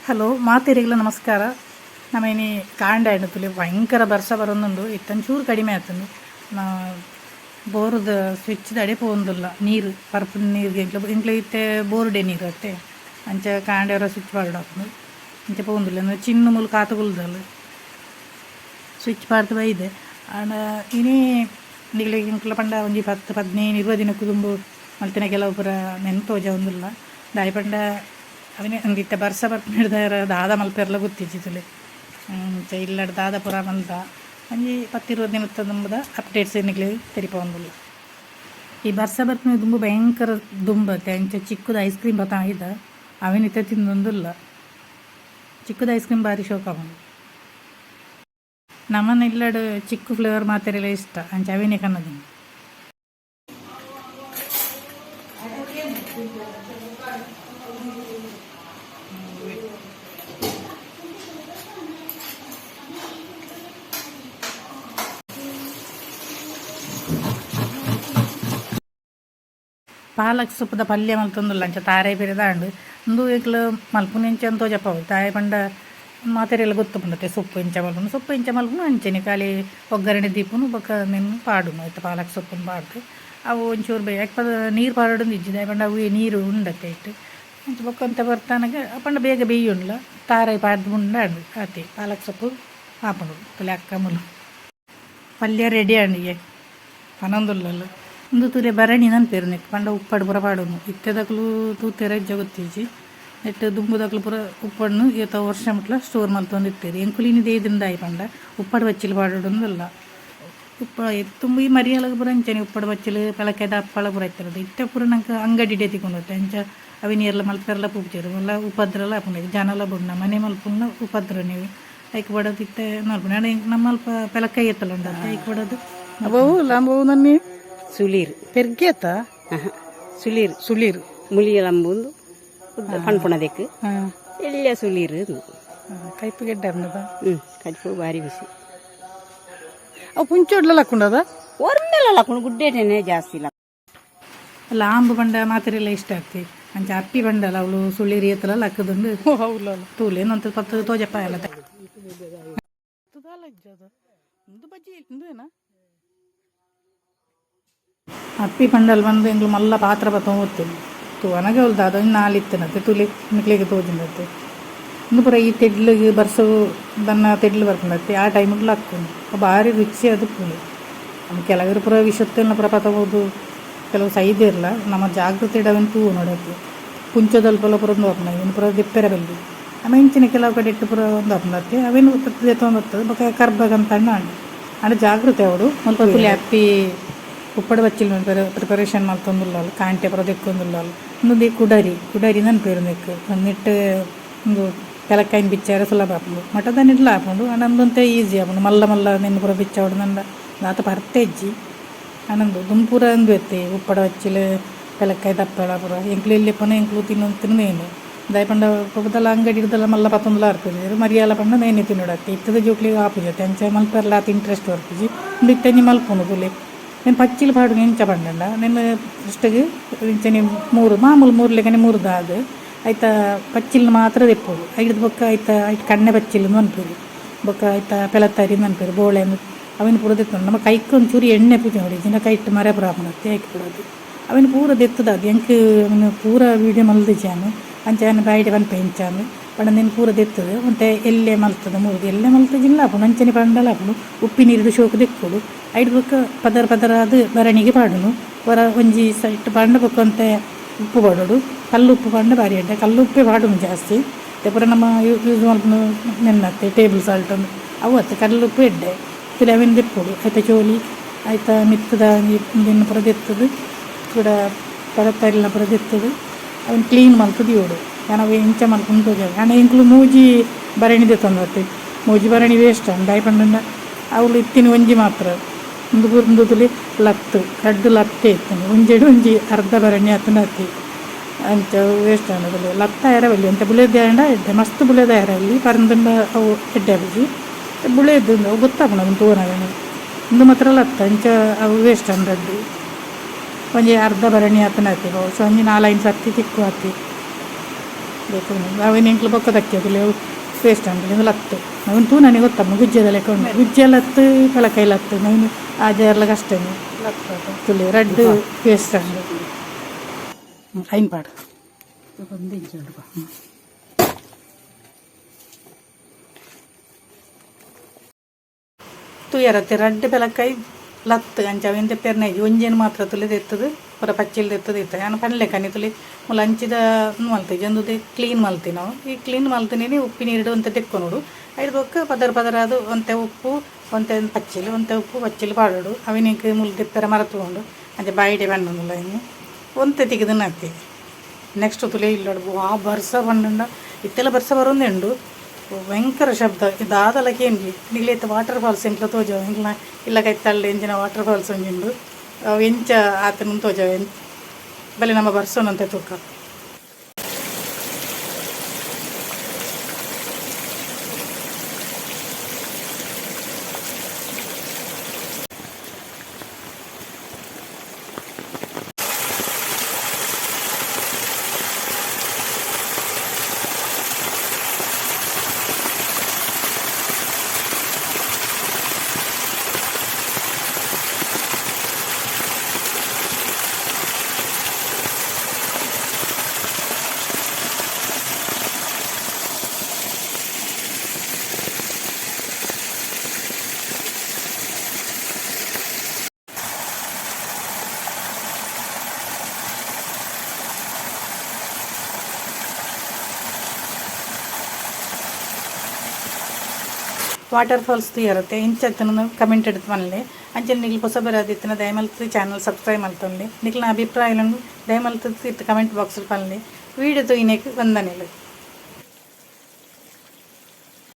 Hello ಮಾತೆರೆಗ್ಲ ನಮಸ್ಕಾರ. ನಮ್ಮ ಇನಿ ಕಾಂಡ ತುಲೆ ಭಯಂಕರ ಬರ್ಸ ಬರೊಂದುಂಡು. ಇತ್ತೊಂಚೂರು ಕಡಿಮೆ ಆತುಂಡು. ಬೋರುದ ಸ್ವಿಚ್ ದಡೆ ಪೋವೊಂದುಲ್ಲ ನೀರು ಪರ್ಪುನ ನೀರ್ಗೆ. ಎಂಕ್ಲ ಎಂಕ್ಲ ಇತ್ತೆ ಬೋರ್ಡೆ ನೀರು ಅತ್ತೆ. ಅಂಚ ಕಾಂಡೆ ಸ್ವಿಚ್ ಪಾಡೊಡಾಪುಂಡು. ಅಂಚ ಪೋವೊಂದುಲ್ಲ. ಚಿನ್ನು ಮೂಲು ಕಾತ್ ಕುಲ್ದಲ್. ಸ್ವಿಚ್ ಪಾಡ್ದ್ ಬೈದೆ. ಆಂಡ ಇನಿ ನಿಕ್ಲೆಗ್ ಎಂಕ್ಲ ಪಂಡ ಒಂಜಿ 10 15 20 ದಿನಕ್ಕು ದುಂಬು ಮಲ್ತಿನ ಕೆಲವು ಪೂರ ನೆನ್ಪು ತೋಜವೊಂದುಲ್ಲ. ದಾಯೆ ಪಂಡ ಅವೆನೆ ಇತ್ತೆ ಬರ್ಸ ಬರ್ಪಿನೆಡ್ದಾವರ ದಾದ ಮಲ್ಪೆರ್ಲ ಗೊತ್ತಿಜ್ಜಿ ತುಲೆ. ಅಂಚ ಇಲ್ಲಡ್ ದಾದ ಪೂರ ಮಲ್ದ ಒಂಜಿ 10 20 ದಿನತ್ತ ದುಂಬುದ ಅಪ್ಡೇಟ್ಸ್ ನಿಕ್ಲೆಗ್ ತೆರಿಪಾವೊಂದುಲ್ಲ. ಈ ಬರ್ಸ ಬರ್ಪಿನ ದುಂಬು ಭಯಂಕರ ದುಂಬತ್ತೆ. ಅಂಚ ಚಿಕ್ಕದ ಐಸ್ ಕ್ರೀಮ್ ಬತ್ತಾಗಿದ್ದ ಅವೆನ್ ಇತ್ತೆ ತಿಂದೊಂದುಲ್ಲ. ಚಿಕ್ಕದ ಐಸ್ ಕ್ರೀಮ್ ಬಾರಿ ಶೋಕ ಆಪುಂಡು. ನಮನ ಇಲ್ಲಡ್ ಚಿಕ್ಕು ಫ್ಲೇವರ್ ಮಾತೆರೆಲ ಇಷ್ಟ. ಅಂಚ ಅವೆನೆ ಕನ್ನದಿನಿ. ಪಾಲಕ್ ಸೊಪ್ಪುದ ಪಲ್ಯ ಮಲ್ತೊಂದುಲ್ಲ. ಅಂಚ ತಾರೆ ಪಿರದಾಂಡ್. ಉಂದು ಎಂಕ್ಲ ಮಲ್ಪುನ ಎಂಚ ಅಂತ ತೋಜಪ್ಪಾವು. ದಾಯೆ ಪಂಡ ಮಾತೆರೆಲ ಗೊತ್ತುಪುಂಡತೆ ಸೊಪ್ಪು ಎಂಚ ಮಲ್ಪುನು. ಸೊಪ್ಪು ಎಂಚ ಮಲ್ಪುನು ಅಂಚನೆ ಖಾಲಿ ಒಗ್ಗರಣೆ ದೀಪುನು ಬೊಕ ನೆನ್ ಪಾಡುನು. ಐತ ಪಾಲಕ್ ಸೊಪ್ಪುನು ಪಾಡ್ದು ಅವು ಒಂಚೂರು ಬೇಯ ಅಲ್ಪ ನೀರು ಪಾಡೊಂದು ಇಜ್ಜಿ. ದಾಯೆ ಪಂಡ ಅವು ನೀರು ಉಂಡತೆ ಐಟ್. ಅಂಚ ಬೊಕ ಒಂತೆ ಬರ್ತಾನಗ ಪಂಡ ಬೇಗ ಬೇಯುಂಡ್ಲ. ತಾರೆ ಪಾಡ್ದು ಉಂಡಾಂಡ್ ಆತೆ ಪಾಲಕ್ ಸೊಪ್ಪು ಆಪುಂಡು. ತುಲೆ ಅಕ್ಕ ಮೂಲು ಪಲ್ಯ ರೆಡಿ ಆಂಡ್ ಪನೊಂದುಲ್ಲಲ್. ಉಂದು ತೂಲೆ ಭರಣಿ ಪನ್ಪೆರ್ ನೆಕ್. ಪಂಡ ಉಪ್ಪಡ್ ಪೂರ ಪಾಡುನು. ಇತ್ತೆದಕುಲು ತೂತೆರ ಇಜ್ಜ ಗೊತ್ತಿಜ್ಜಿ. ನೆಟ್ ದುಂಬುದಕುಲು ಪೂರ ಉಪ್ಪಡ್ನು ಏತೋ ವರ್ಷ ಮುಟ್ಲ ಸ್ಟೋರ್ ಮಲ್ತೊಂದಿತ್ತೆರ್. ಎಂಕುಲು ಇನಿ ದೇದಿಂದಾಯಿ ದಾಯೆ ಪಂಡ ಉಪ್ಪಡ್ ಬಚ್ಚಿಲ್ ಪಾಡೊಡುಂದುಲ್ಲ. ಉಪ್ಪ ದುಂಬು ಈ ಮರಿಯಲಗ್ ಪೂರ ಅಂಚನೆ ಉಪ್ಪಡ್ ಬಚ್ಚಿಲ್ ಪೆಲಕಾಯ್ದ ಹಪ್ಪಳ ಪೂರ ಇತ್ತಿರದು. ಇತ್ತೆ ಪೂರ ನಂಕ್ ಅಂಗಡಿಡೆ ತಿಕೊಂಡತ್ತೆ. ಅಂಚ ಅವೆನ್ ಏರ್ಲ ಮಲ್ಪೆರ್ಲ ಪೋಪುಜೆರ್. ಮಲ್ಲ ಉಪದ್ರಲ ಆಪುಂಡು. ಜನಲ ಬೋಡು. ನಮನೆ ಮಲ್ಪುನ ಉಪದ್ರನೆ. ಐಕ್ ಬೋಡಾದ್ ಇತ್ತೆ ಮಲ್ಪುನ. ಆಂಡ ನಮ್ಮ ಅಲ್ಪ ಪೆಲಕಾಯಿ ಏತಲ ಉಂಡತ್ತೆ ಐಕ್ ಬೋಡಾದ್. ಅವು ಲಾಂಬು ನನ್ನಿ. ಸುಳೀರ್. ಪೆರ್ಗೆತ. ಸುಳೀರ್. ಸುಳೀರ್. ಮುಳಿಯ ಲಂಬುಂದು ಪನ್ಪುಣದೆಕ್ ಎಳ್ಯ ಸುಳೀರ್. ಕೈಪು ಗೆಡ್ಡೆ ಉಂಡದ. ಕಜ್ಪು ಬಾರಿ ಬಿಸಿ. ಅವು ಪುಂಚೊಡ್ಲ ಲಕ್ಕುಂಡದ. ಒರ್ಮೆಲ ಲಕ್ಕುಂಡು, ಗುಡ್ಡೇಟನೆ ಜಾಸ್ತಿ ಇಲ್ಲ. ಲಾಂಬು ಪಂಡ ಮಾತೆರೆಲ್ಲ ಇಷ್ಟ ಆಗ್ತಿ. ಅಂಚ ಅಪ್ಪಿ ಪಂಡಲ ಅವಳು ಸುಳಿರಿ ಏತಲ ಲಕ್ಕದುಂಡು. ತೂಲೆ ಇನ್ನೊಂದು ಪತ್ತು ತೋಜಪ್ಪ ಎಲ್ಲ. ಅಪ್ಪಿ ಪಂಡಲ್ ಬಂದು ಎಂಕ್ಲು ಮಲ್ಲ ಪಾತ್ರ ಬತ್ತೊಂದು ತೂವನಗ ಅವಳು ದಾದ ಒಂಜಿ ನಾಲ್ ಇತ್ತನತ್ತೆ. ತುಲೆ ನಿಕ್ಲೆಗ್ ತೋಜಿಂದತ್ತೆ. ಉಂದು ಪೂರ ಈ ತೆಡ್ಲಿಗ್ ಬರ್ಸ ದನ್ನ ತೆಡ್ಲು ಬರ್ಪುಂಡತ್ತೆ, ಆ ಟೈಮಿಗೆ ಲಕ್ಕುಂಡು. ಬಾರಿ ರುಚಿ ಅದು ಪುಂಡು. ಕೆಲವರು ಪೂರ ವಿಷತ್ತೆಲ್ಲ ಪೂರ ಪತಬೋದು. ಕೆಲವು ಸೈದಿರ್ಲ. ನಮ್ಮ ಜಾಗೃತೆ ಅವೆನ್ ತೂವು ನೋಡತ್ತೆ. ಪುಂಚದಲ್ಪ ಪೂರ ಒಂದು ಆಪುಂಡು. ಇನ್ನು ಪೂರ ದೆಪ್ಪೆರೆ ಬಲ್ಲಿ. ಆಮೇಲೆ ಇಂಚಿನ ಕೆಲವು ಕಡೆ ಇಟ್ಟು ಪೂರ ಒಂದು ಆಪುಂಡತ್ತೆ. ಅವೆನ್ ದೆತ್ತೊಂದು ಬರ್ತದೆ. ಬೊಕ ಕರ್ಬಗಂತ ಆಂಡ್. ಆಂಡ ಜಾಗೃತೆ ಆವೊಡು. ಮುಲ್ಪ ತುಲೆ ಅಪ್ಪಿ ಉಪ್ಪಡ್ ಬಚ್ಚಿಲ್ ಪ್ರಿಪರೇಷನ್ ಮಲ್ತೊಂದುಲ್ಲಲ್. ಕಾಂಟೆ ಪೂರ ದೆಕ್ಕೊಂದುಲ್ಲಲ್. ಉಂದೊಂಜಿ ಕುಡರಿ. ಕುಡರಿ ಪನ್ಪೆರ್ ನೆಕ್ಕ್. ನೆಟ್ಟ್ ಉಂದು ಪೆಲಕಾಯಿನ್ ಬಿಚ್ಚಾರೆ ಸುಲಭ ಆಪುಂಡು. ಮಟದನಿಡ್ಲ ಆಪುಂಡು. ಆಂಡ ಉಂದೊಂತೆ ಈಸಿ ಆಪುಂಡು. ಮಲ್ಲ ಮಲ್ಲ ನೆನ್ ಪೂರ ಬಿಚ್ಚಾವೊಡು ದಾತ ಪರ್ತೆ ಇಜ್ಜಿ. ಆಂಡ ಉಂದು ದುಂಬು ಪೂರ ಉಂದು ಇತ್ತೆ ಉಪ್ಪಡ ಬಚ್ಚಿಲ್ ಪೆಲಕಾಯಿ ದಪ್ಪಳ ಪೂರ ಎಂಕ್ಲು ಎಲ್ಯಪ್ಪನ ಎಂಕ್ಲು ತಿನ್ನೊಂದು ತಿನ್ನೇನು. ದಾಯೆ ಪಂಡ ಬೊಕದಲ ಅಂಗಡಿಡ್ದಲ ಮಲ್ಲ ಪತ್ತೊಂದುಲ ಬರ್ಪುಜೆರ್. ಮರಿಯಾಲ ಪಂಡ ನೇನೆ ತಿನ್ನೊಡತ್ತೆ. ಇತ್ತದ ಜೋಕ್ಲೆಗ್ ಆಪುಜತೆ. ಅಂಚ ಮಲ್ಪೆರ್ಲ ಆತ್ ಇಂಟ್ರೆಸ್ಟ್ ಬರ್ಪುಜಿ. ಉಂದು ಇತ್ತೆ ಮಲ್ಪುನು. ತೂಲೆ, ನೆನ್ ಪಚ್ಚಿಲ್ ಪಾಡುನ ಎಂಚ ಪಂಡಂಡ, ನೆನ್ ಫಸ್ಟಿಗ್ ಇಂಚನೆ ಮೂರು ಮಾಮೂಲು ಮೂರ್ಲೆಕನೆ ಮೂರ್ದಾದ್ ಐತ ಪಚ್ಚಿಲ್ನ್ ಮಾತ್ರ ದೆಪ್ಪೊಡು. ಐಡ್ದ್ ಬೊಕ್ಕ ಐತ ಐಟ್ ಕಣ್ಣೆ ಪಚ್ಚಿಲ್ ಪನ್ಪೆರ್. ಬೊಕ್ಕ ಐತ ಪೆಲತ್ತರಿ ಪನ್ಪೆರ್, ಬೋಳೆನ್ ಅವೆನ್ ಪೂರ ದೆತ್ತೊಂಡು ನಮ್ಮ ಕೈಕ್ ಒಂಚೂರು ಎಣ್ಣೆ ಪೂಜೊಡು. ಇಜ್ಜಿಂಡ ಕೈಟ್ ಮರೆ ಪೂರ ಆಪುಂಡತ್ತೆ. ಐಕ್ ಬೋಡಾದ್ ಅವೆನ್ ಪೂರ ದೆತ್ತುದಾದ್ ಎಂಕ್ ಅವೆನ್ ಪೂರ ವೀಡಿಯೋ ಮಲ್ದಿಜಿ ಯಾನ್. ಅಂಚ ಯಾನ್ ಬಾಯಿಡೆ ಪನ್ಪೆ ಎಂಚಾಂದ್ ಪಂಡ, ನೆನ್ ಪೂರ ದೆತ್ತುದು ಒಂತೆ ಎಲ್ಯ ಮಲ್ತುದು ಮೂರ್ದು, ಎಲ್ಯ ಮಲ್ತುಜಿಂಡಲ ಆಪುಂಡು, ಅಂಚನೆ ಪಂಡಲ ಆಪುಂಡು. ಉಪ್ಪಿ ನೀರುಡು ಶೋಕು ದೆಕ್ಕೊಡು. ಐಡ್ ಬೊಕ್ಕ ಪದರ ಪದರಾದ್ ಭರಣಿಗೆ ಪಾಡುನು. ಒರ ಒಂಜಿ ಸೈಟ್ ಪಾಂಡ ಬೊಕ್ಕ ಒಂತೆ ಉಪ್ಪು ಪಾಡೊಡು. ಕಲ್ಲು ಉಪ್ಪು ಪಾಂಡ ಬಾರಿ ಎಡ್ಡೆ. ಕಲ್ಲು ಉಪ್ಪೇ ಪಾಡುನು ಜಾಸ್ತಿ. ಪೂರ ನಮ್ಮ ಯೂಸ್ ಮಲ್ಪುನು ನೆನ್ನತ್ತೆ ಟೇಬಲ್ ಸಾಲ್ಟ್ ಅವು ಅತ್ತೆ, ಕಲ್ಲು ಉಪ್ಪು ಎಡ್ಡೆ. ಪಿರ ಅವೆನ್ ದೆಪ್ಪೊಡು. ಐತ ಚೋಲಿ ಐತ ಮಿತ್ತುದ ಒಂಜಿ ಉಂದೆನ್ ಪೂರ ದೆತ್ತುದು, ಕುಡ ಪೆಲತ್ತರಿಲ ಪೂರ ದೆತ್ತುದು ಅವೆನ್ ಕ್ಲೀನ್ ಮಲ್ತ್ ದೀವೊಡು. ಯಾನ್ ಅವು ಎಂಚ ಮಲ್ಪುನು ತೋಜಾವೆ. ಆಂಡ ಎಂಕುಲು ಮೂಜಿ ಭರಣಿ ದೆತ್ತೊಂದತ್ತೆ. ಮೂಜಿ ಭರಣಿ ವೇಸ್ಟ್ ಆಂಡ್. ದಾಯೆ ಪಂಡಂಡ ಅವ್ಲು ಇತ್ತಿನ ಒಂಜಿ ಮಾತ್ರ. ಉಂದು ಪೂರ ಉಂದು ತೂಲೆ ಲತ್ತ್ ರಡ್ಡ್ ಲತ್ತೆ ಇತ್ತುಂಡು. ಒಂಜೆಡ್ ಒಂಜಿ ಅರ್ಧ ಭರಣಿ ಆತುಂಡು ಅತ್ತೆ. ಅಂಚ ವೇಸ್ಟ್ ಆಂಡ್. ಬುಲೆ ಲತ್ತ ಆಯೆರೆ ಬಲ್ಲಿ. ಒಂತೆ ಬುಲೆದ್ ಆಂಡ ಎಡ್ಡೆ. ಮಸ್ತ್ ಬುಲೆದ್ ಆಯೆರೆ ಬಲ್ಲಿ. ಪರಂದ್ಂಡ ಅವು ಎಡ್ಡೆ ಆಪುಜಿ. ಬುಲೆದ್ ಅವು ಗೊತ್ತಾಪುಂಡು ಅವೆನ್ ತೂವನಗನೆ. ಉಂದು ಮಾತ್ರ ಲತ್ತ್. ಅಂಚ ಅವು ವೇಸ್ಟ್ ಆಂಡ್ ರಡ್ಡ್. ಒಂಜಿ ಅರ್ಧ ಭರಣಿ ಆತುಂಡು ಅತೆ. ಬಹುಶಃ ಒಂಜಿ ನಾಲ್ ಐನ್ ಸರ್ತಿ ತಿಕ್ಕು ಅತೆ. ಅವೇನು ಎಂಕ್ಲು ಬೊಕ್ಕ ದಕ್ಕಿಯದು ವೇಸ್ಟ್ ಅಂದ್ ಇಂದು ಲತ್ತು ಅವನು ತೂ ನನಗೆ ಗೊತ್ತಮ್ಮ ಗುಜ್ಜೆದ ಲೆಕ್ಕ ಉಂಡು ಗುಜ್ಜೆ ಲತ್ತು ಪೆಲಕಾಯಿ ಲತ್ತು ನವೀನು ಆ ಜರ್ಲ ಕಷ್ಟನೇ ತುಳಿ ರಡ್ಡ್ ವೇಸ್ಟ್ ಅಂದ್ ಐನ್ ಪಾಡು. ತೂಯರತ್ತೆ ರಡ್ಡ್ ಪೆಲಕಾಯಿ ಲತ್ತು ಅಂಚ ಅವೆಂತೆ ಪೆರ್ನೈಜಿ ಒಂಜೇನು ಮಾತ್ರ ತುಲಿ ದೆತ್ತದು ಪೂರ ಪಚ್ಚಿಲ್ ದೆತ್ತದು ಇತ್ತ. ಯಾನ್ ಪನ್ಲೆ ಕನಿ ತುಲಿ ಮುಲ ಅಂಚಿದ ಮಲ್ತೆ ಜಂದುದೆ ಕ್ಲೀನ್ ಮಲ್ತಿ ನಾವು. ಈ ಕ್ಲೀನ್ ಮಲ್ತಿನೇನೆ ಉಪ್ಪಿ ನೀರುಡು ಒಂತೆ ತೆಕ್ಕೊನೋಡು. ಐದು ಬೊಕ್ಕ ಪದರ ಪದರ ಅದು ಒಂತೆ ಉಪ್ಪು ಒಂತೆ ಪಚ್ಚಿಲು ಒಂತೆ ಉಪ್ಪು ಪಚ್ಚಿಲು ಪಾಡೋಡು. ಅವಿನಿಕ್ ಮುಲ್ ದೆಪ್ಪೆರ ಮರತುಂಡು ಅಂಚ ಬಾಯಿಡೆ ಪಣ್ಣುಂದುಲ್ಲ ಇನಿ ಒಂತೆ ತಿಕ್ಕಿದನ್ನ ಅತ್ತಿ. ನೆಕ್ಸ್ಟ್ ತುಲೆ ಇಲ್ಲೋಡು ವಾ ಬರ್ಸ ಪಂಡುಂಡ ಇತ್ತೆಲ್ಲ ಬರ್ಸ ಬರೋಂದೇ ಉಂಡು. ಭಯಂಕರ ಶಬ್ದ ದಾದಲ ಕೇಂಜಿ ನಿಗ್ಲೇತ ವಾಟರ್ ಫಾಲ್ಸ್ ಎಂಕ್ಲ ತೋಜ ಎಂಕ್ಲ ಇಲ್ಲ ಕೈತಲ್ಲೆ ಎಂಚಿನ ವಾಟರ್ ಫಾಲ್ಸ್ ಒಂಜಿ ಅವು ಎಂಚ ಆತನ ತೋಜ ಬಲೆ ನಮ್ಮ ಬರ್ಸೋನಂತೆ ತೂಕ. ವಾಟರ್ ಫಾಲ್ಸ್ ಇರುತ್ತೆ ಇಂಚತ್ತನ ಕಮೆಂಟ್ എടുത്ത് ಮಲ್ಲೆ. ಅಂಚನೆ ನಿಗ್ಲು ಹೊಸ ಬರೋದಿತ್ತಿನ ದಯಮಲ್ತು ಚಾನಲ್ ಸಬ್ಸ್ಕ್ರೈಬ್ ಮಲ್ತೊಂಡೆ. ನಿಕ್ಲಿನ ಅಭಿಪ್ರಾಯలను ದಯಮಲ್ತು ಕಮೆಂಟ್ ಬಾಕ್ಸ್ ಪನ್ಲೆ. ವೀಡಿಯೋ ತೂಯಿನೆಕ್ ವಂದನೆಲು.